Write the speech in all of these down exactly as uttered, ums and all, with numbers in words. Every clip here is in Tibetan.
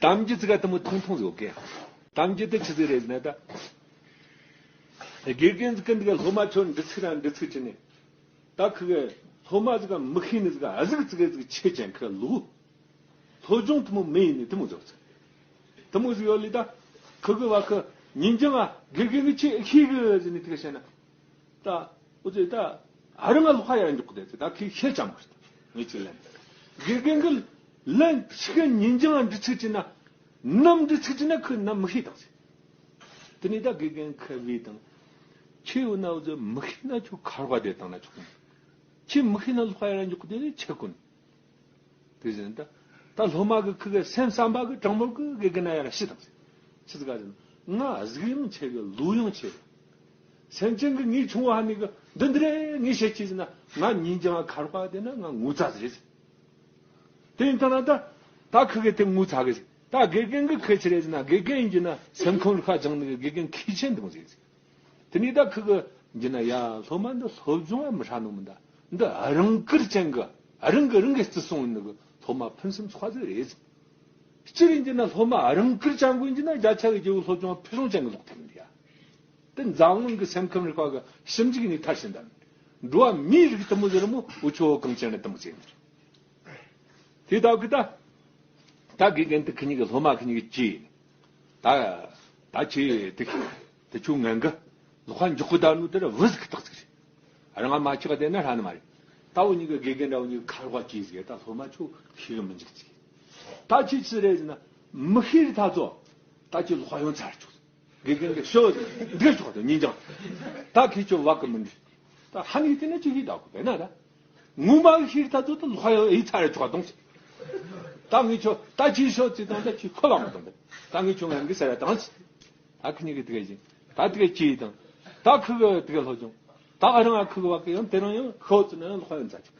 གཏམ་རྒྱུད་ཟིག་ག་དེ་མོ་ཐུང་ཐུང་ཟིག་ཡོད་གི། གཏམ་རྒྱུད་དེ་ཆི་ཟིག་རེད་ཟེར་ན་ད། དགེ་རྒན་ཟིག་གི་འདི་ག་སློབ་མ་ཚོ་འདྲི་ཚིག་ར་འདྲི་ཚིག་བྱས་ནས། ད་ཁི་གི་སློབ་མ་ཟིག་ག་མི་ཤེས་ནི་ཟིག་ག་ཨ་ཟིག་ཙི་གེ་ཟིག་ཆེ་ཅན་ཁི་ལུགས། སློབ་སྦྱོང་དེ་མོ་མི་ཡིན་ནི་དེ་མོ་ཟིག་ཟིག་དེ་མོ་ཟིག་ཡོད་ལི་ད། ཁི་གི་བ་ཁི་ཉིན་རྒྱང་ང་དགེ་རྒན་གི་ཆེ་ཤེས་གི་ཟེར་ནི་དེ་ག་བཤད་ན། ད། འུ་ཚོས་ད། ཨ་རང་ང་ལོག་ཁ་ཡར་འཇོག་གི་དེ་ད་ཁི་ཤེས་ཅང་མ་རེད། ངས་ཅིག་ལན། དགེ་རྒན་གི་ལན་ཆི་གི་ཉིན་རྒྱང་ང་འདྲི་ཚིག་བྱས་ན། ནམ་འདྲི་ཚིག་བྱས་ན་ཁི་ནམ་མི་ཤེས་དང་ཟེར། དེ་ནས་ད་དགེ་རྒན་ཁི་བས་དང་། ཁྱེད་འུ་ན་འུ་ཚོས་མི་ཤེས་ན་ཁྱོད་ཁ་རོག་བསྡད་བཏང་ན་ཆོག་གི། ཁྱེད་མི་ཤེས་ན་ལོག་ཁ་ཡར་འཇོག་གི་དེ་ཆི་གོ་ནི། དེ་བཞིན་ད། ད་སློབ་མ་གི་ཁི་གི་སེམས་བསམ་པ་གི་དྲང་མོར་གི་དགེ་རྒན་ན་ཡར་ཞུ་དང་ཟེར། ཆི་ཟིག་ག་ཟེར་ན། ང་གཟུགས་ཡང་ཆེ་གི་ལུས་ཡང་ཆེ་གི། སེམས་ཅན་གི་ངའི་ཆུང་བ་ཧ་ནི་གི་འདི་འདི་རེད་ངས་བཤད་ཅི་ཟེར་ན། ང་ཉིན་རྒྱང་ང་ཁ་རོག་པ་དེ་ན་ང་ངོ་ཚ་ཟེར་ཟེར། དེ་ཡིན་ཐ་ན་ད། ད་ཁི་གི་དེ་ངོ་ཚ་གི་ཟེར། ད་དགེ་རྒན་གི་ཁི་ཆི་རེད་ཟེར་ན། དགེ་རྒན་ཡིན་རྒྱུ་ན་སེམས་ཁམས་རིག་པ་སྦྱང་ནི་གི་དགེ་རྒན་མཁས་ཆེན་འདི་མོ་ཟིག་ཟེར། དེ་ནས་ད་ཁི་གི་འགྱིན་ན་ཡ་སློབ་མ་འདི་སློབ་སྦྱོང་ཡང་མི་ཧྲ་ནོ་མི་འདའ། འདི་རང་བཀུར་ཅན་གི་རང་གི་རང་གི་བརྩི་སྲུང་ཡིན་ནི་གི་སློབ་མ་ཕུན་སུམ་ཚོགས་པ་ཟིག་རེད། སྤྱིར་ཡིན་གྱི་ན་སློབ་མ་རང་བཀུར་ཅན་གི་ཡིན་གྱི་ན་བརྒྱ་ཆ་གི་བརྒྱད་པོ་སློབ་སྦྱོང་ཕུན་སུམ་ཅན་གི་ལོག་ཐུབ་མི་འདུག་ཡ། དེ་འཛམ་གླིང་གི་སེམས་ཁམས་རིག་པ་གི་ཞིབ་འཇུག་ནས་མཐར་ཕྱིན་དང་། འགྲོ་བ་མིའི་རིགས་དུ་མོ་ཟེར་མོ་འུ་ཆོ་གངས་ཅན་རེད་དུ་མོ་ཟེར་ནི་རེད། དེ་དག་གི་ད། ད་དགེ་རྒན་དེ་ཁི་གཉིས་ཀྱི་སློབ་མ་ཁི་གཉིས་ཀྱི་ཅི། ད། ད་ཅི་དེ་ཁི་དེ་ཆུ་ངན་གི་ལོག་ཁ་འཇོག་གི་ད་ནུ་དེ་ར་བུ་ཟིག་གི་རྟགས་ཟིག་རེད། རང་ང་མ་ཆག་དེ་ན་ཧྲ་ནི་མ་རེད། ད་འུ་གཉིས་ཀྱི་དགེ་རྒན་འདྲ་འུ་གཉིས་ཀྱི་ཁ་རོག་ཅི་ཟིག་ད་སློབ་མ་ཆུ་ཤེས་གི་མི་འཇུག་ཅིག་ད་ཅི་ཅི་རེད་ཟེར་ན། མི་ཤེས་རི་ཐ་ཚོ། ད་ཅི་ལོག་ཁ་ཡོང་ཚར་ཆོག་དགེ་རྒན་གྱི་ཤོ་འདི་ཆོག་ཏུ་ཉིན་ཀྱང་། ད་ཁྱེད་ཆོ་བག་གི་མི་འདུག་ད་ཧ་ནི་དེ་ནས་ཅི་ཞིག་བདག་གི་བས་ན་ད། ངུ་མ་ཤིག་ད་ཚོ་ད་ལོག་ཡོད་ཡིད་ཚར་ཆོག་དང་། ད་ངས་ཆོ་ད་ཅི་ཤོ་ཅི་དང་ད་ཅི་ཁོ་ལ་མ་དང་། ད་ངས་ཆོ་ངན་གི་ཟེར་ཡ་དང་། ད་ཁི་གཉིས་ཀྱི་དེ་ག་ཡིན། ད་དེ་ག་ཅི་ཡིན་དང་། ད་ཁི་གི་དེ་ག་ལྷོ་ཅུང་། ད་ཨ་རང་ཨ་ཁུ་གི་བ་གི་ཡང་དེ་རང་ཡང་ཤོ་ཙི་ན་ཡང་ལོག་ཡོད་ཚར་ཆོག་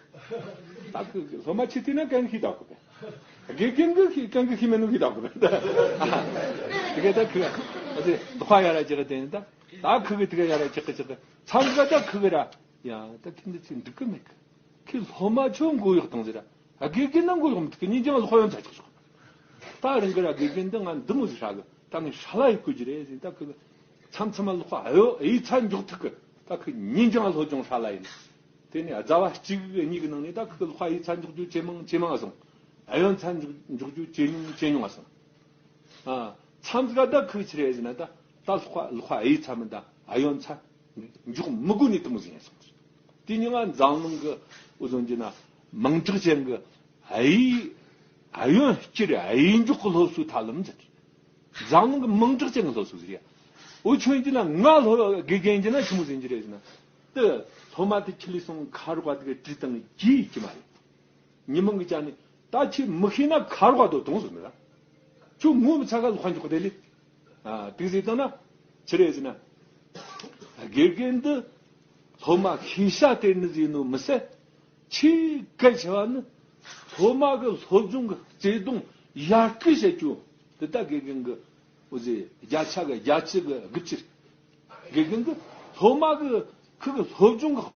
ད་ཁི་གི་སློབ་མ་ཆི་དེ་ན་གན་ཤི་ད་གོ་བས། དགེ་རྒན་གྱིས་ཤེས་གང་གིས་ཤེས་མེད་ནོ་ཤེས་དགོས་པས། དེ་ག་ད་ཁི་ག་ཨ་ཙི་ལོག་ཁ་ཡར་ར་ཅི་ག་དེ་ནི་ད། ད་ཁི་གི་དེ་ག་ཡར་ར་ཅི་ག་ཅི་ག་མཚམས་ག་ད་ཁི་གི་ར། ཡ་ད་ཁྱིམ་དུ་ཅི་འདུག་གི་མེད་གི། ཁི་སློབ་མ་ཆོ་མགོ་གཡོག་བཏང་ཟེར་ར། དགེ་རྒན་ན་མགོ་གཡོག་མི་ཐུབ་གི། ཉིན་རྒྱང་ལོག་ཡོང་ཚར་ཆོག་ཆོག་ད་རང་གི་ར་དགེ་རྒན་འདི་ང་འདི་མོ་ཟིག་ཧྲ་གི། ད་ངས་ཧྲ་ལ་ཡི་བསྐོ་རྒྱུ་རེད་ཟེར། ད་ཁི་གི་མཚམས་མཚམས་མ་ལོག་ཁ་ཨ་ཡོ་ཨི་ཚ་འཇོག་ཐུབ་གི། ད་ཁི་ཉིན་རྒྱང་སློབ་སྦྱོང་ཧྲ་ལ་ཡིན། དེ་ནས་ཟླ་བ་གཅིག་གཉིས་ཀྱི་ནང་ནས་ད་ཁི་ལོག་ཁ་ཨི་ཚ་འཇོག་རྒྱུ་ཇེ་མང་ཇེ་མང་སོང་། ཨ་ཡོན་ཚ་འཇོག་འཇོག་རྒྱུ་ཇེ་ཉུང་ཇེ་ཉུང་སོང་། ཨ། མཚམས་ཀ་ད་ཁི་ཆི་རེད་ཟེར་ན་ད། ད་ལོག་ཁ་ལོག་ཁ་ཨི་ཚ་མི་ད་ཨ་ཡོན་ཚ་འཇོག་མི་དགོས་ནི་དེ་མོ་ཟིག་ཡིན་སོང་། དེ་ཉིན་ང་འཛམ་གླིང་གི་འུ་ཚོ་འདི་ན་མིང་གྲགས་ཅན་གྱི་ཨ་ཡི་ཨ་ཡོན་སྤྱིར་ཨ་ཡི་འཇོག་གི་སློབ་གསོའི་ཐབས་ལམ་ཟེར། འཛམ་གླིང་གི་མིང་གྲགས་ཅན་གྱི་སློབ་གསོ་ཟིག་རེད། འུ་ཆོས་ཀྱི་ན་ང་སློབ་དགེ་རྒན་གྱི་ན་ཆི་མོ་ཟིག་གི་རེད་ཟེར་ན། དེ་སློབ་མ་དེ་ཁྱི་ལས་སོང་ཁ་རོག་པ་དེ་ག་བྲིས་བཏང་གི་ཡིད་ཀྱི་མ་རེད། ཉི་མ་གི་ཅག་ནི་ད་ཁྱི་མི་ཤེས་ན་ཁ་རོག་པ་དོ་དོང་ཟེར་ནི་ལ། ཁྱོད་ངོ་མི་ཚ་ག་ལོག་ཁ་འཇོག་དེ་ལས། ཨ་དེ་ཟེར་བཏང་ན་ཆི་རེད་ཟེར་ན། དགེ་རྒན་འདི་སློབ་མ་ཤེས་བྱ་སྟེར་ནི་ཟིག་ནོ་མི་ཟེར། ཆེས་གལ་ཆེ་བ་ནི་སློབ་མ་གི་སློབ་སྦྱོང་གི་བརྩེ་དུང་ཡར་སྐུལ་བྱེད་རྒྱུ་འདི་ད་དགེ་རྒན་གི་འུ་ཟེ་བརྒྱ་ཆ་གི་བརྒྱད་ཅུ་གི་དགུ་བཅུ་རེད། དགེ་རྒན་གི་སློབ་མ་གི་ཁུ་གི་སློབ་སྦྱོང་གི་